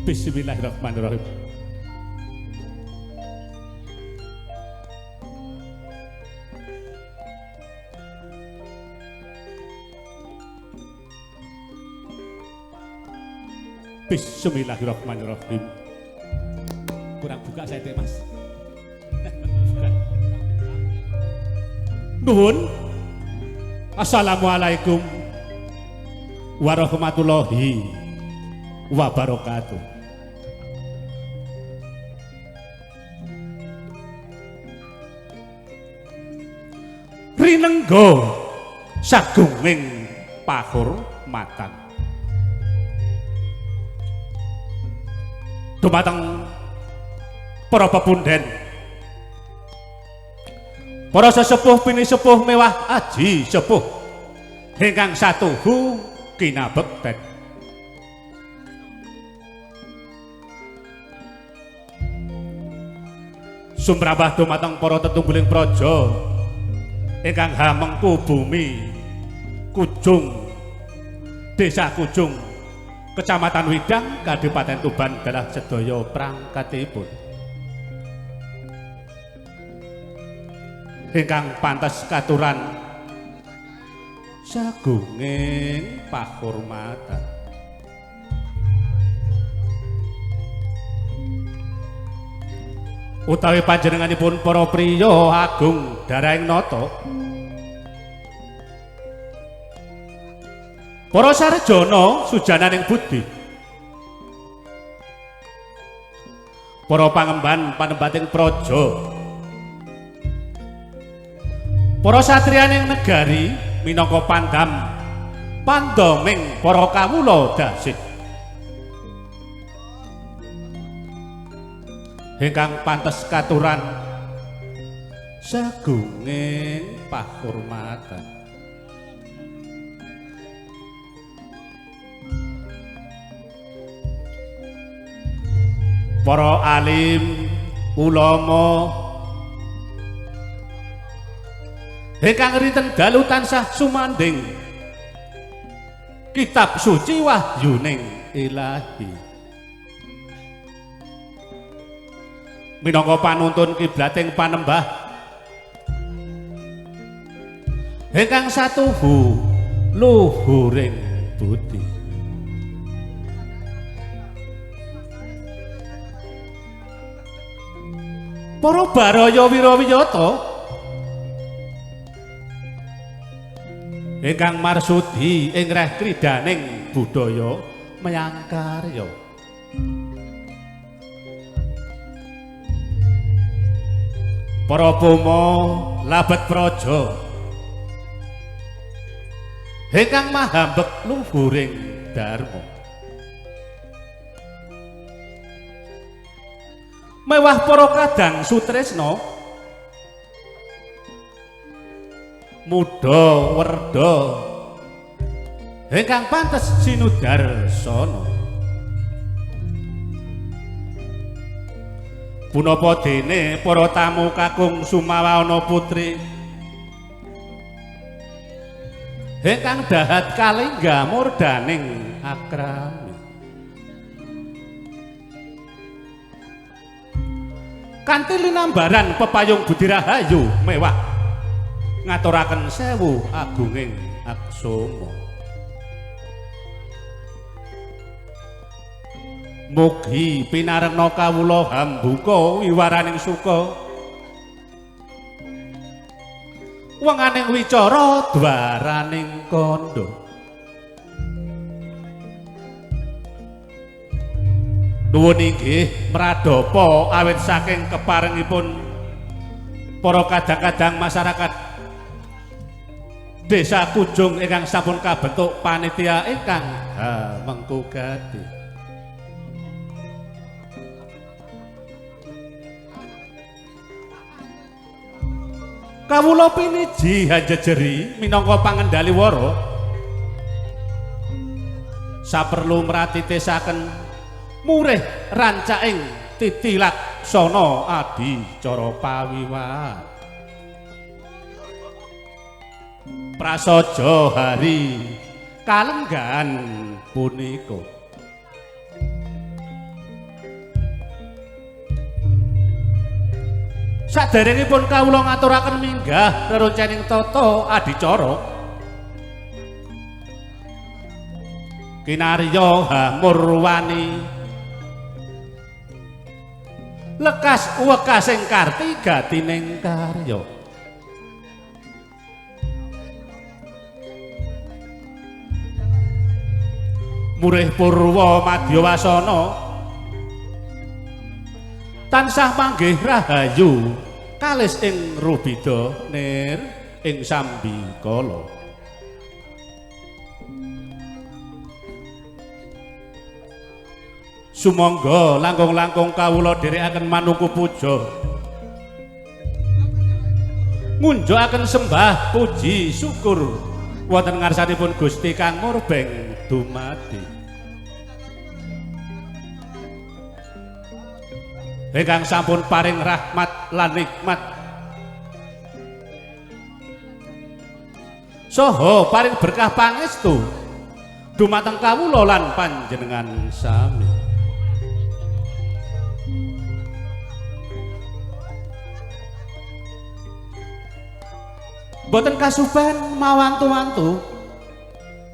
Bismillahirrahmanirrahim. Bismillahirrahmanirrahim. Kurang buka saya deh, Mas. Nuhun. Assalamualaikum warahmatullahi wabarakatuh. Rinenggo sagunging pahormatan dumateng para pepunden, para sesepuh pinisepuh mewah aji sepuh ingkang satuhu kinabekten. Sumrambah dumateng para tetungguling praja ingkang hamengku bumi Kujung, Desa Kujung, Kecamatan Widang, Kabupaten Tuban dalah sedaya prangkatipun. Ingkang pantes katuran sagunging pahormatan. Utawi panjenenganipun para priya agung darahing nata, para sarjana sujananing budi, para pangemban panembating praja, para satriyaning negari minangka pandam pandoming para kawula dasih ingkang pantes katuran sagunging pahormatan. Para alim ulama ingkang rinten dalu tansah sumandhing kitab suci wahyuning ilahi, minangka panuntun kiblating panembah ingkang satuhu luhuring budi. Para baraya wirawiyata ingkang marsudi ing reh kridaning budaya meyang karya, para puma labet praja ingkang mahambek luhuring dharma, mewah para kadang sutresna muda werda ingkang pantes sinudarsana. Punapa dene para tamu kakung sumawana putri ingkang dahat kalingga murdaning akrami, kanthi linambaran pepayung budi rahayu mewah ngaturaken sewu agunging aksama. Mugi pinarengna kawula hambuka wiwaraning suka, wenganing wicara dwaraning kandha. Nuwun inggih mradapa awit saking keparengipun para kadang-kadang masyarakat Desa Kujung ingkang sampun kabentuk panitia ingkang hamengku gati. Kawula piniji hanjejeri minangka pangendali wara saperlu mratitesaken murih rancaking titi laksana adicara pawiwahan. Prasaja hari kalenggahan punika. Saderengipun kawula ngaturaken minggah reroncening tata adicara kinarya hamurwani lekas wekasing karti gatining karya. Murih purwa madyawasana tansah manggih rahayu kalis ing rubida nir ing sambikala. Sumangga langkung-langkung kawula dherekaken manungku puja ngunjukaken sembah puji syukur wonten ngarsanipun Gusti kang murbeng dumadi. Ingkang sampun paring rahmat lan nikmat saha paring berkah pangestu dumateng kawula lan panjenengan sami. Boten kasupen mawantu-wantu.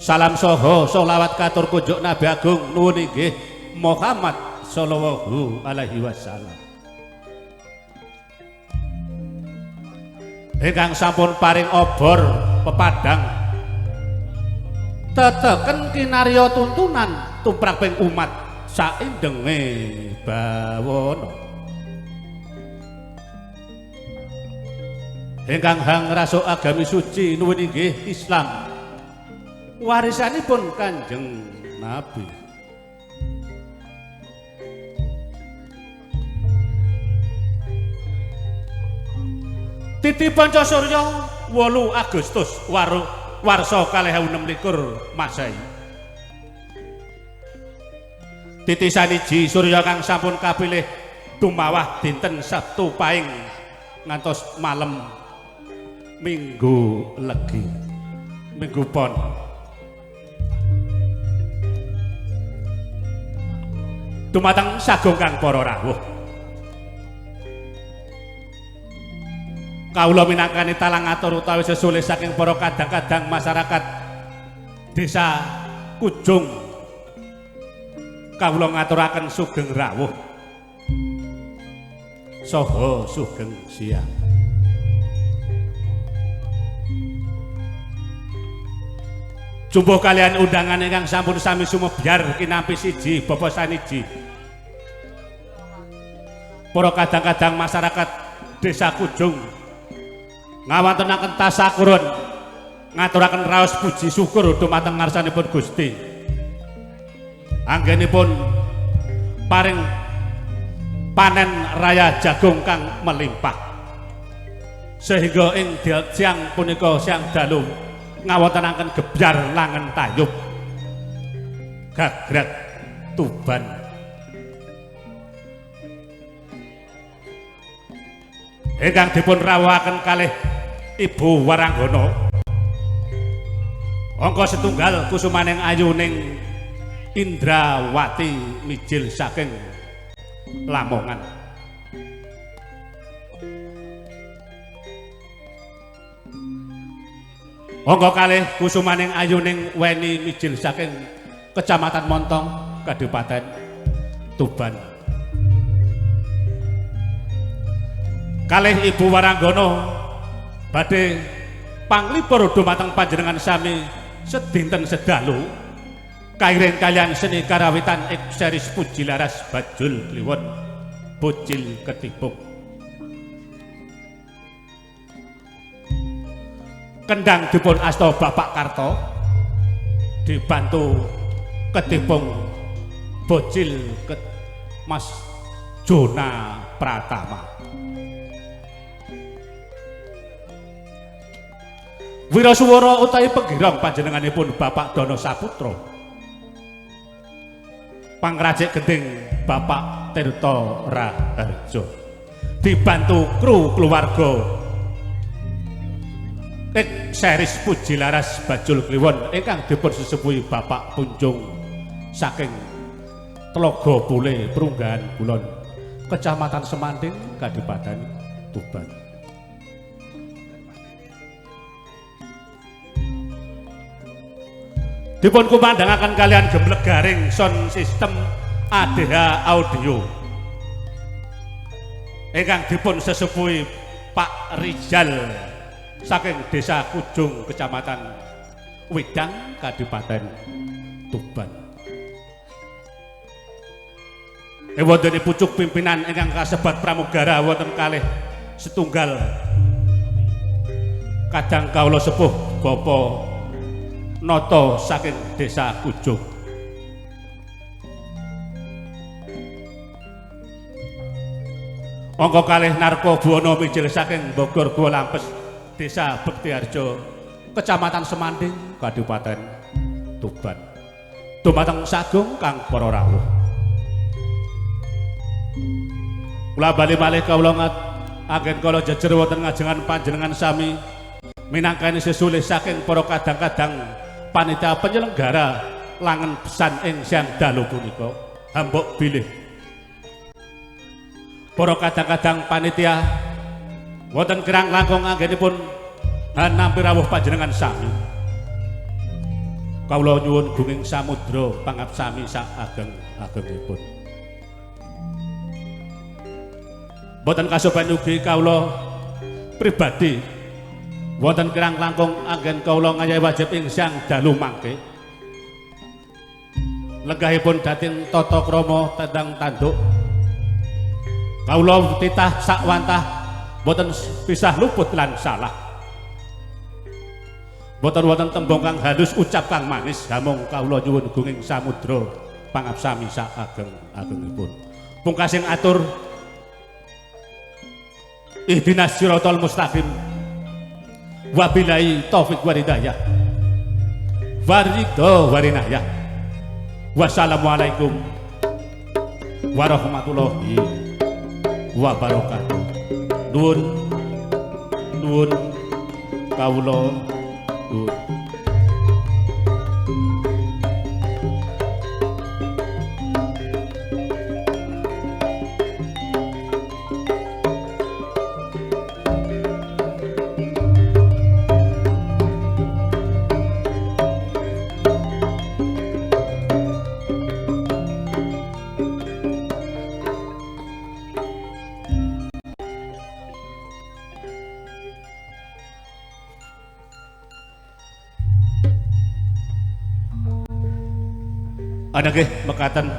Salam saha sholawat katur kunjuk Nabi Agung nuwun inggih Muhammad sallallahu alaihi wasallam. Ingkang sampun paring obor pepadang teteken kinarya tuntunan tumraping umat saindenge bawana. Ingkang hang rasuk agami suci nuwun inggih Islam warisanipun Kanjeng Nabi. Titi Panca Surya 8 Agustus warsa 2026 Masehi. Titi saniji surya kang sampun kapilih tumawah dinten Sabtu Paing ngantos malem Minggu Legi, Minggu Pon. Dumateng sagung kang para rawuh, kawula minangkani talang atur utawi sesulih saking para kadang-kadang masyarakat desa Kujung, kawula ngaturaken sugeng rawuh saha sugeng siang. Jumbuh kalian undangan ingkang sampun sami sumebyar kinampi siji bapa saniji. Para kadang-kadang masyarakat desa Kujung ngawantenaken tasakuran ngaturaken raos puji syukur dumateng ngarsanipun Gusti. Anggenipun paring panen raya jagung kang melimpah. Sehingga ing siang punika siang dalu ngawontenaken gebyar langen tayub gagrak Tuban. Ingkang dipun rawuhaken kalih Ibu Waranggana angka setunggal kusumaning ayuning Indrawati mijil saking Lamongan. Angka kalih kusumaning ayuning Weni mijil saking Kecamatan Montong, Kabupaten Tuban. Kalih Ibu Waranggana badhe panglipur dumateng panjenengan sami sedinten sedalu kairing kalian seni karawitan ik series Puji Laras Bajul Kliwon Bocil Ketipung. Kendang dipun asta Bapak Karto dibantu Ketipung Bocil Mas Jona Pratama. Wirasuwara utawi penggirong panjenenganipun Bapak Dono Saputra. Pangrajik gending Bapak Tirta Raharjo. Dibantu kru keluarga ik series Puji Laras Bajul Kliwon ingkang dipun sesepuhi Bapak Punjung saking Tlaga Pule Prunggahan Kulon, Kecamatan Semanding, Kabupaten Tuban. Dipun kumandangaken kalian gemleg garing sound system ADH Audio ingkang dipun sesepuhi Pak Rizal saking Desa Kujung, Kecamatan Widang, Kabupaten Tuban. Wonten pucuk pimpinan ingkang kasebat pramugara wonten kalih setunggal kadang kawula sepuh Bapak Noto saking Desa Kujung. Angka kalih Narko Buwono mijil saking Bogor Gua Lampes, Desa Bektiharjo, Kecamatan Semanding, Kabupaten Tuban. Dumateng sagung kang para rawuh. Kula bali malih kawula anggen kala jejer wonten ngajengan panjenengan sami minangkani sesulih saking para kadang-kadang panitia penyelenggara langen besan ing siang dalu punika. Hambok bilih para kadang-kadang panitia wonten kirang langkung anggenipun nampi rawuh panjenengan sami. Kawula nyuwun gunging samudra pangapsami sak ageng-agengipun. Boten kasopan ugi kawula pribadi wonten kirang langkung anggen kawula ngayahi wajib ing siang dalu mangke. Lenggahipun dhateng tata krama tendang tanduk. Kawula titah sakwantah boten pisah luput lan salah. Boten wonten tembung kang halus ucap kang manis, hamung kawula nyuwun gunging samudra pangapsami sak ageng-agengipun. Pungkasing atur ihdinas siratal mustaqim wabillahi taufik walhidayah waridho warinayah. Wassalamualaikum warahmatullahi wabarakatuh. Nuwun nuwun kawula nuwun. Ada nggih mekaten